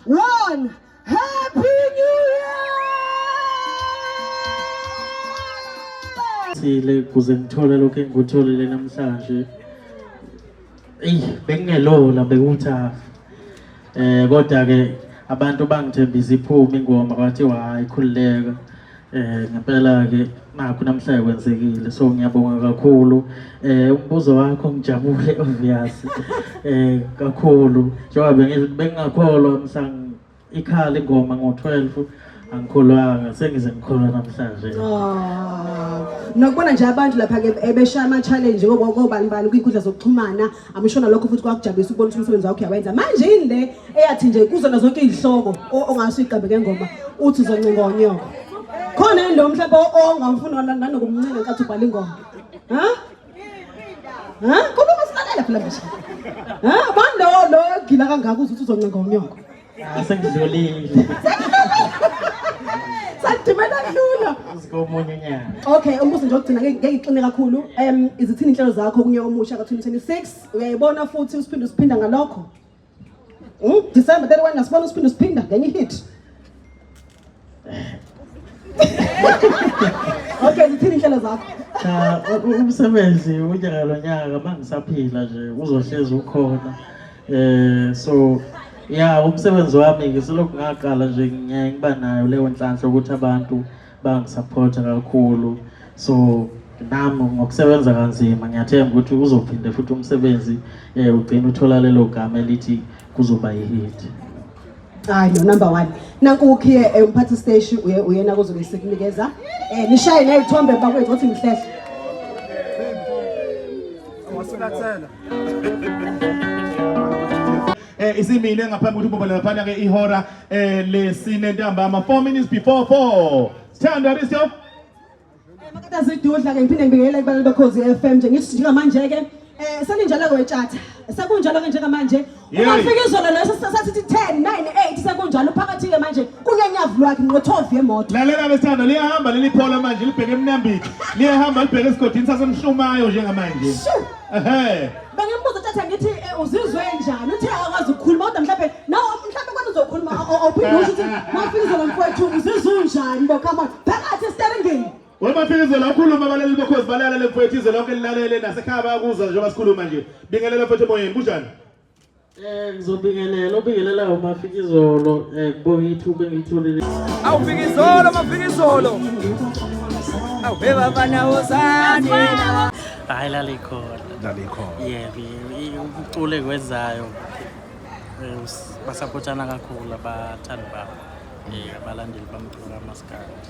1, Happy New Year! Sile kuze ngithole lokho engikutholile namhlanje. Eyi, bekungelula, bekuthafu. Kodwa ke abantu bangithembisa iphuma ingoma, kwathiwa hayi, khululeka. Ngempela ke nakho namhlanje kwenzekile, so ngiyabonga kakhulu. Umbuzo wakho, ngijabule obvious. Kakhulu njengoba bengisho ukuthi bengingakholwa mhla ikhala ingoma ngo-12, angikholwanga, sengize ngikholwa namhlanje. Oh, nokubona nje abantu lapha ke ebeshaya ama-challenge kobani bani kwinkundla zokuxhumana, amsho nalokho futhi kwakujabulisa ukubona ukuthi umsebenzi wakho uyawenza. Manje yini le eyathi nje kuzona zonke iy'hloko ongase uyiqambe ngengoma uthi uzoncenga onyoko? Khona yini lo mhlawumbe ongamfuna nanokumncenga ngenkathi ubhala ingoma? Ha? Ha? Khuluma silalela phela manje. Ha? Bani lo gila kangaka uze uthi uzoncenga onyoko? Ah, sengidlulile. Sadimela dlula. Komunye unyaka. Okay, umbuzo nje okugcina, ngeke ngixine kakhulu. Izithini inhlelo zakho kunyaka omusha ka-2026? Uyayibona futhi usiphinde usiphinda ngalokho? December 31 nasibona usiphinde usiphinda ngenye hit. Okay, zithini inhlelo zakho? Cha, umsebenzi unyaka lo nyaka mangisaphila nje uzohlezi ukhona. So yeah, umsebenzi wami ngiselokhu ngaqala nje ngiyaye ngiba nayo leyo nhlanhla ukuthi abantu bangisupporta kakhulu. So nami ngokusebenza kanzima ngiyathemba ukuthi uzophinde futhi umsebenzi ugcine uthola lelo gama elithi kuzoba yi-hit. Hayi no, number 1. Nanku ukhiye, umphathi station uye uyena kuzobe sekunikeza. Nishaye nezithombe bakwethu othi ngihlehle. Wasulathela. Isimile ngaphambi ukuthi ubobele laphana ke ihora lesine ntambama, 4 minutes before 4. Sithandwa Risto. Makata zidudla ke, ngiphinde ngibingelele kubalali beKhozi FM nje, ngithi njengamanje ke seninjalo ke wetshatha, sekunjalo ke njengamanje. Ungafika izolo leso sathi 10 9 8, sekunjalo phakathi ke manje kunyanyavu lwakhe nqothovu yemoto. Lalela besithanda, liyahamba leli phola manje libheke eMnambithi. Liyahamba libheke esigodini saseMhlumayo njengamanje. Shu. Ehhe. Bengimbuza thatha ngithi uzizwe njani, uthe akwazi ukukhuluma, kodwa mhlawumbe nawe mhlawumbe kwena uzokhuluma, awuphinde usho ukuthi mafika izolo mfowethu uzizwe unjani bo, come on, phakathi esteringini. Wemafikizolo ukhuluma, abalali bokhozi balalele mfowethu, izwe lonke lilalele nasekhaya bayakuzwa njengoba sikhuluma nje. Bingelela mfowethu emoyeni, kunjani? Ngizobingelela obingelelayo Mafikizolo, ngibonga ithuba engilitholile. Awufikizolo, Mafikizolo. Awu bafana wozani. Hayi, lalikhona. Lalikhona. Yebo, umculo engikwenzayo basapotana kakhulu abathandi babo. Abalandeli bomculo kamaskandi.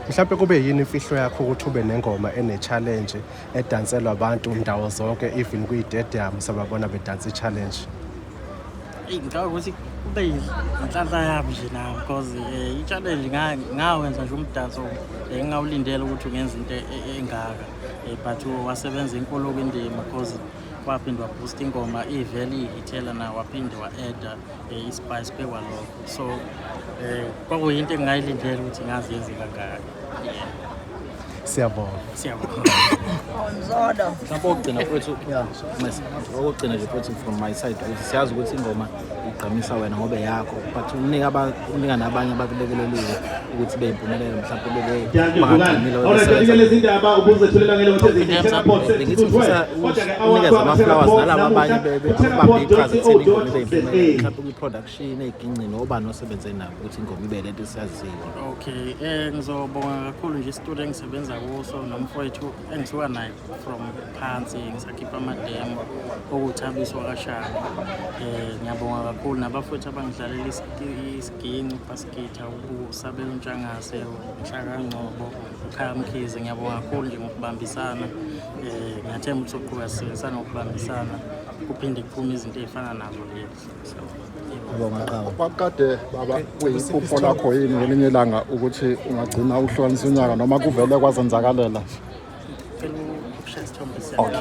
Mhlawumbe kube yini imfihlo yakho ukuthi ube nengoma ene-challenge edanselwa abantu ndawo zonke, even kwi-stadium sababona bedansa i-challenge? Eyi, ngicabanga ukuthi kube inhlanhla yami nje nami because i-challenge ngawenza nje umdanso, ngingawulindele ukuthi ungenza into engaka, but wasebenza inkulu indima because waphinde waboost ingoma ivele ihithela na, waphinde wa-adda i-spice phekwalokho, so kwakuyinto engingayilindele ukuthi ngazi yenze kangaka, yeah. Siyabonga. Siyabonga. Mzodo. Mhlawumbe okugcina mfowethu, okugcina nje mfowethu from my side ukuthi siyazi ukuthi ingoma igqamisa wena ngoba yakho, but unika nabanye abakulekelelile ukuthi beyimpumelelo, mhlawumbe bebe Thank you, Vukani. Alright, kanti lezi ndaba ubuzethulela ngelo Bengithi ngifisa unikeze ama-flowers nalaba abanye ababambe iqhaza ekutheni ingoma ibe yimpumelelo, mhlawumbe kwi-production, ey'ginqini, obani osebenze nabo ukuthi ingoma ibe lento esiyaziyo. Okay, ngizobonga kakhulu nje isitudio engisebenza kuso nomfowethu engisuka naye from phansi ngisakhipha amademo okuthabiswa kaShaka. Ngiyabonga kakhulu nabafowethu abangidlalela isiginci, uBasketha, uSabelo Ntshangase, uNhlaka Ngcobo, uKhaya Mkhize. Ngiyabonga kakhulu nje ngokubambisana. Ngiyathemba ukuthi soqhubeka sisebenzisana ngokubambisana kuphinde kuphume izinto ey'fana nazo lezi. So, Ngiyabonga qhawe. Kwakade baba kuyiphupho lakho yini ngelinye ilanga ukuthi ungagcina uhlukanisa unyaka noma kuvele kwazenzakalela? Cela ukushaya isithombe siyabonga.